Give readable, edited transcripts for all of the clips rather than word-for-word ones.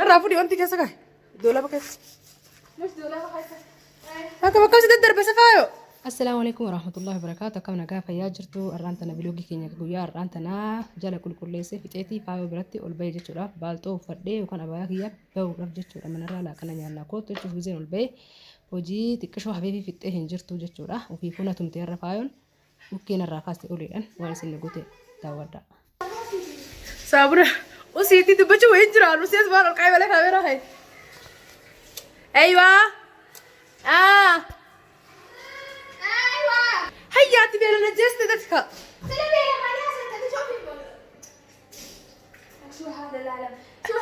Narraa fudhi wanti keessa kaa'e. Doolaba keessa. Mux doolaba keessa. Akka bakka si daddarbe safaayo. Assalaamu alaikum warahmatullahi wabarakaatu. Akkam nagaa fayyaa jirtu. Har'aan tana biloogii keenya guyyaa har'aan tanaa jala qulqulleessee fixeetii faayoo biratti ol ba'e jechuudhaaf baalxoo uffadhee yookaan abaayaa kiyya bahuudhaaf jechuudha. Manarraa laaqana nyaannaa kootu jechuuf gizeen ol ba'e hojii xiqqishoo hafeefii fixxee hin jirtu jechuudha. Ofiifuu na tumte har'a faayoon dhukkee narraa kaaste uleedhaan waan isin nu goote daawwadhaa. Saabuna usiitti dubbachuu wayiin jira. Usiis waan ol qaa'ee malee kaameeraa hayi. Eeywa. Ah. Hayyaatti beela na jeeste takka. شو هذا العالم شو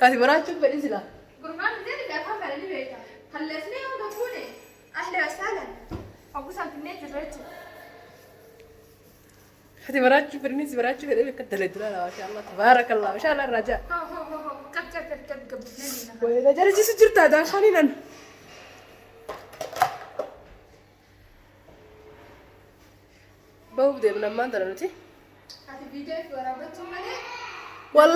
Kaati baraachuun fedhin silaa. قربان زين اللي افهم على اللي بيتا خلصني وقفوني اهلا وسهلا اقول في النت الرتب Ati baraachuu fedhinis baraachuu fedhee bakka dalagdu laala maashaa Allah tabaarakallah maashaa Allah raajaa. هو هو هو هو كب كب كب كب كب Wayii jala jisu jirta daanshaanii nan. Bahuuf deemna ammaan tana nuti. هاتي فيديو في ورابطه مالي Wal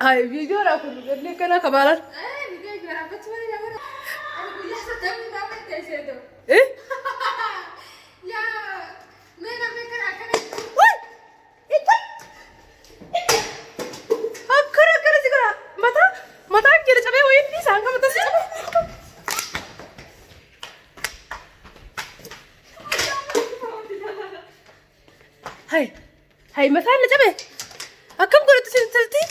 hay viidiyoodhaa kun inni kana kabaalan. ايه فيديو في ورابطه مالي يا ولد انا بقول لحظه تم نعمل تيسيدو Eh? يا مين مين اكل Wai! Itti! Akkana akkana si godha. Mataa mataan jala cabee wayii dhiisa hanga mataa si cabee. Hay hay mataan na cabee. Akkam godhatu si intalti?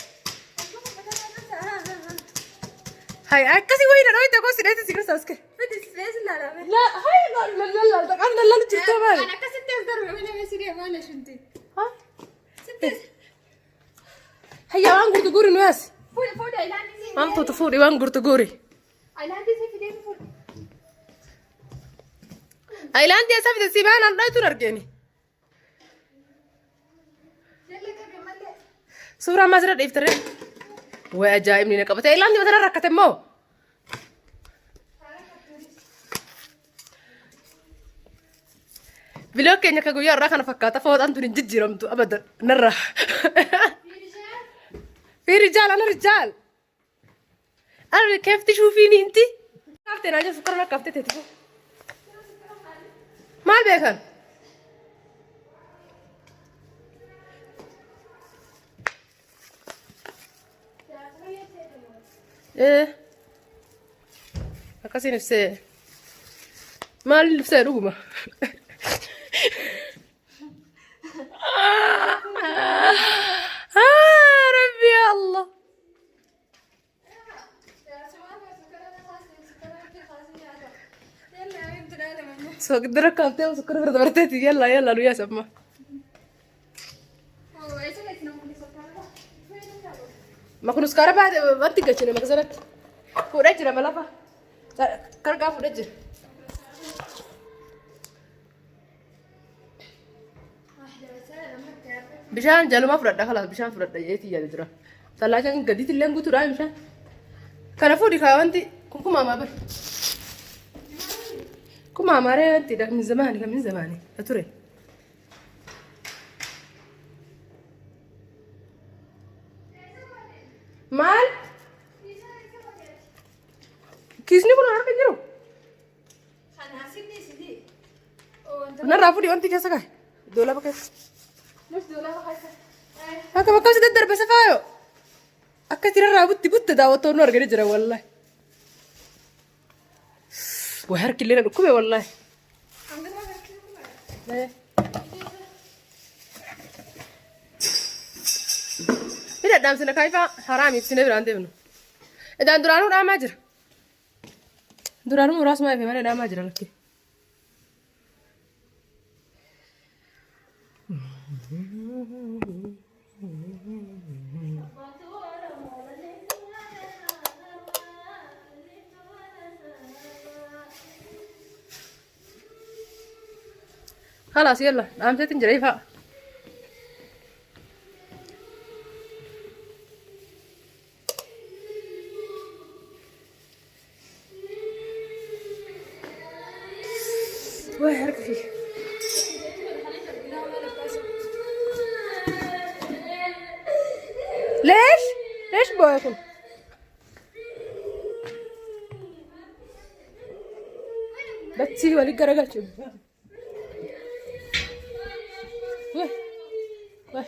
Hay akkasii wayii na dhooyte koo si dheete si girsa aske. La hay la la la la taqaan la la jirta maali? انا كست ضربه انا بس ما شنتي Ha? Hayya waan gurtu guuri nu yaasi. فول فول ايلاندي زي Waan tuutu fuudhi waan gurtu guuri. ايلاندي زي في دين فول Ayilaandii eessa fide si baan handhaa argeeni. يلا كم مالي Suuraa ammaa asirra dhiiftaree. Way ajaa'ibni na qabate. Ayilaandii mataa rakkate immoo. Biloo keenya akka guyyaa irraa kana fakkaata. Fooxaan tun hin jijjiiramtu abadan narra. في رجال في رجال أنا رجال. أنا كيف تشوفيني أنت؟ كافتي أنا جالسة سكر كافتي تتفو. maal beekan? Ee akkasiin ibsee maal ibsee dhuguma. Ah, Rabbi ya Allah. يلا يا بنت العالم Soogdara kaaftee sukkara bira dabarteeti yalla yalla nu yaasamma. Makunuskaara baate wanti galchine maqsanatti. Fuudhee jira malafa. Kargaa fuudhee jira. Bishaan jalumaa fudhadha kalaas bishaan fudhadha jeetii yaada jira. Tallaachaan gadiitti illee guutuudha bishaan. Kana fuudhi kaa wanti kun kumaamaa bari. Kumaamaa ree wanti dha min zamaani kan min zamaani dha ture. Maal? Kiisni kun harka jiru. Narraa fuudhi wanti keessa kaa'e. Doolaba keessa. Akka bakka si daddarbe safaayo. Akka tirarraa butti butte daawwattoonni arganii jira wallahi. Way harki illee na dhukkube wallahi. Ni dhadhaamsina kaayifaa haraamiif sinee biraan deemnu. Idaan duraanuu dhaamaa jira. Duraanuu muraasuma efe malee dhaamaa jira lakki. خلاص يلا dhaamseetiin jira ifaa. Way harka kiyya. boo'e kun. Dachii walii garagalchu. Wai. Wai.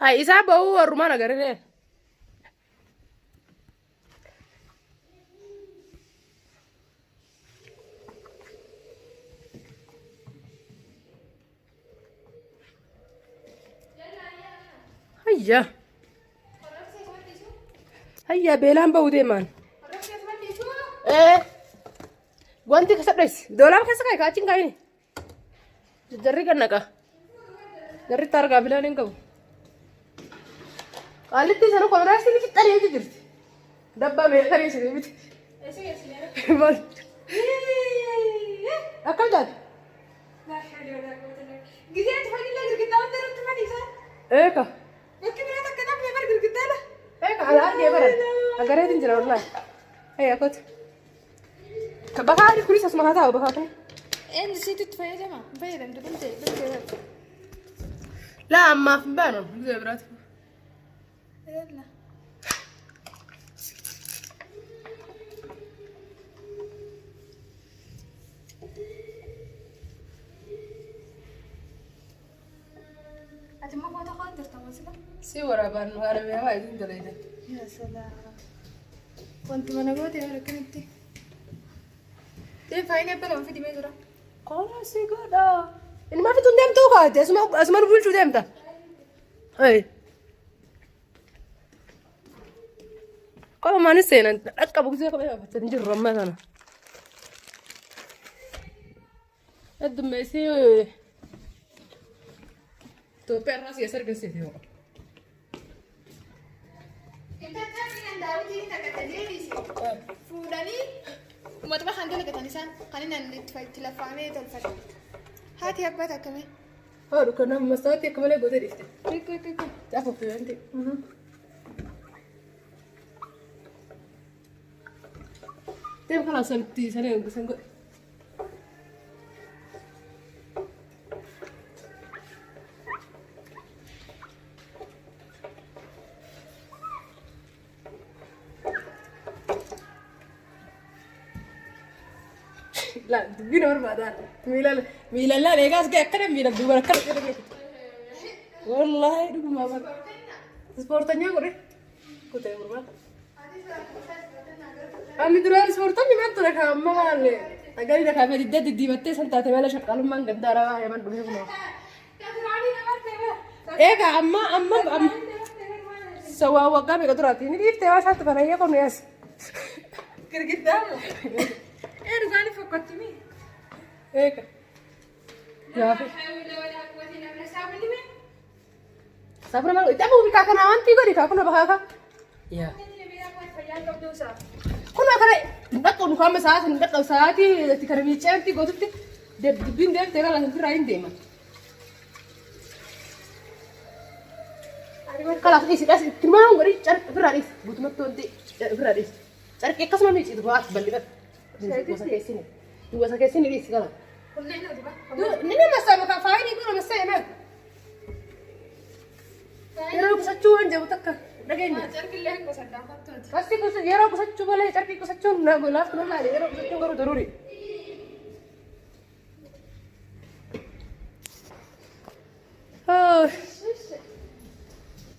Hai isaa ba'uu warrumaan agarree. Hayya. Hayya beelaan ba'uu deemaan. Ee. Wanti keessa dhoysi. Doolaaba keessa kaa'i kaachiin kaa'ini. Jarri gad naqa. Jarri itti argaa bilaan hin qabu. Qaallittii sana konoraasii ni fixxanii jirti. Dabbaa meeqanii isin miti. Maal? Akkam taate? Gizee ati fadhii girgiddaa wanta irratti fadhiisaa. Eeka. Bakki biraa takka namni bar girgiddaadha. Eeka ala argee baran. Agareetiin jira wallahi. Hayya kooti. Bakaa kunis asuma haa taa'u bakaa kun. Eenyu siitu itti fayyadama? Hin fayyadamtu dhumte dhumte bar. Laa ammaaf hin baanu. Gizee biraati. Yalla. Ati immoo footoo kaan jirta moo sila? Si waraabaan waan mi'aawaa isin dalayte. Yaa salaam. Wanti mana goote yaa akkamitti? Deem faayinii abbaa lama fidimee jira. Qola si godha. Inni maaf ittiin deemtuu kaate asuma asuma nu bulchuu deemta. Ayi. Qola maanis seenan dhaqqabu gisee kophee baafachaa hin jirru amma sana. Heddummeessee Itoophiyaa irraa siyaasa argisiise yoo. Fuudhanii uummata kan dalagatan isaan kan inni itti laffaamee tolfate. Haati abbaa takkamee. Haadhu kanaaf mastaawatti akka malee gootee dhiifte. Xiqqoo xiqqoo. Xaafuuf wanti. Deem karaa sanitti sanii san godhe. La dubbiin barbaadaa. Miila miilallaan eegaas ga'e akkana miila duuba akkana jedhame. Wallaahi dhugumaa bakka. Ispoortanyaa godhe. Kutee gurbaa. Ani duraan ispoortanni maal ture kan amma maal agarii dhakaafee didda diddiibattee san taate malee shaqqaalummaan gandaa arabaa yaman dhufee kunoo. Egaa amma amma amma sawaa waggaa meeqa duraati ni dhiiftee waa isaatti fanayyee qonu yaas. Girgiddaa moo? Ee dhugaan fokkatti mi? Eega. Gaafa. Saafuna maal godhi? Xabuu bikaa kana wanti godhi kaa kuna bakaa kaa. Yaa. Kun akkana hin dhaqqabu kaama sa'aatii hin dhaqqabu sa'aatii itti kana miiccee wanti gootutti dubbiin deemtee kana ofirraa hin deema. Kalaaf dhiisi dhas itti maan godhi carqi ofirraa dhiisi guutumatti wanti ofirraa dhiisi. Carqi akkasuma miiccitu baas bal'ifadhu. Gosa keessini. Gosa keessini dhiisi kala. Ni nama sama faayini kun nama seena. Yeroo qusachuu waan jedhu takka dhageenya. Qasti yeroo qusachuu malee carqii qusachuun laaftu nama yeroo qusachuun garuu daruuri.